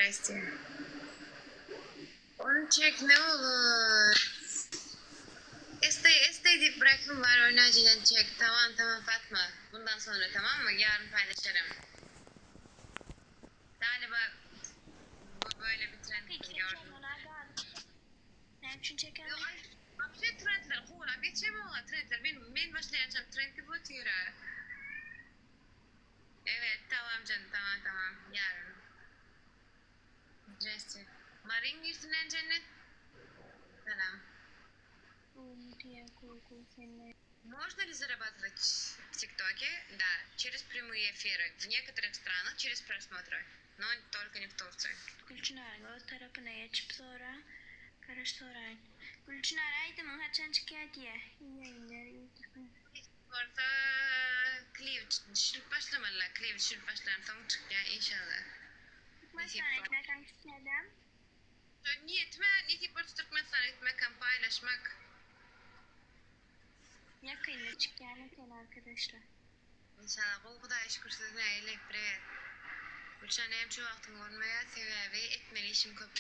Здрасте. Ony çek ne olur. Estey estey diýip bir aýtym bar ony ajelen çek. Tamam tamam Fatma. Bundan sonra tamam mı? Yarın paylaşırım. Galiba bu böyle bir trend Peki gördüm. Näme üçin çekenok? Ýok aý wapşe trendler kowalap ýetişemok trendler men men başlaýançam trend gidip otyra. Evet tamam canım tamam tamam yarın. Zdrasте. Maryň nirsinden Jennet? Salam. Можно ли зарабатывать в ТикТоке? Да, через прямые эфиры. В некоторых странах через просмотры, но только не в Турции. Gülçynaryň öz tarapyna geçip sora, garaş soraýyn. Gülçynar aýdymyň haçan çykýa diýä. Ýaýynlar ýutuba. Bolsa klip düşürip başlamalylar klip düşürip başlansoň çykýa inşallah. Nesip Türkmenistana bolsa. gitmekam çykýadam. Niýetim-ä nesip bolsa Türkmenistana gitmekam paýlaşmak. Ýakynda çykýan eken arkadaşlar. Inşallah gowy Hudaýa şükür siz nähili priwet. Gülşen näme üçin wagtyň bolmaýar sebäbi etmeli işim köp.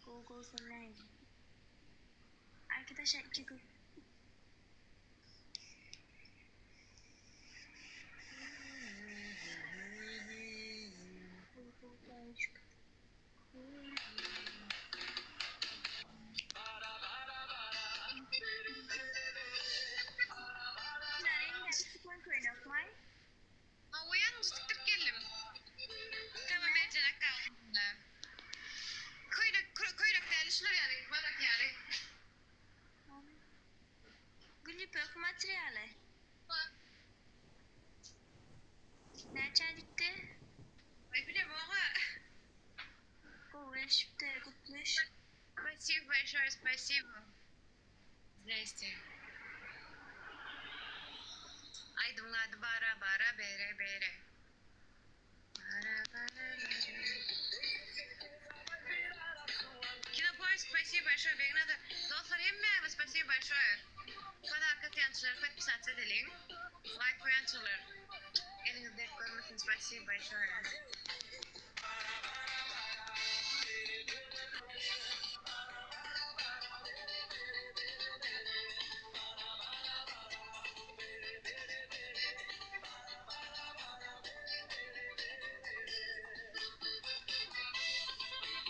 Google sen Arkadaşlar iki gün. Hawa ýalňyş dikdirip geldim. Tamam eljenek galsyn. Köýnek köýnek däli şular ýaly balak ýaly. Gül ýüpek materialy. Näçä dikdi? Aý bilemok-a. Gowy gelşipdir gutlyş. Spasibo большое spasibo. Zdraste. Aýdymyň ady Bara bara bere bere. Bara bara bere. Kinopoisk spasibo большое Begnazar. Dostlar hemmäňize spasibo большое. Podarka atýançylar podpisatsa edeliň. Laýk goýançylar. Eliňiz dert görmesin spasibo большое.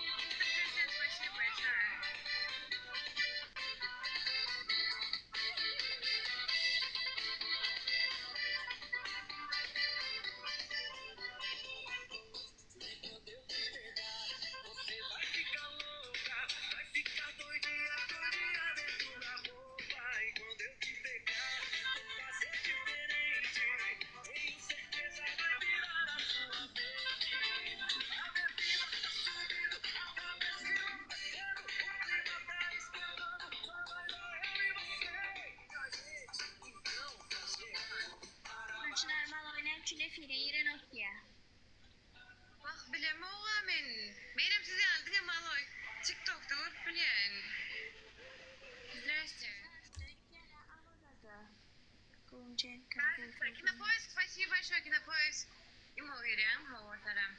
Mister Prezident spasibo большое. Gülçynar maloý näme üçin efire girenok diýä. Wah bilemog-a men. Menem siz ýaly diňe maloý tiktokda görüp bilýän. Zdraste. Kinopoisk spasibo большое Kinopoisk. Imo girýäňmi hawa salam.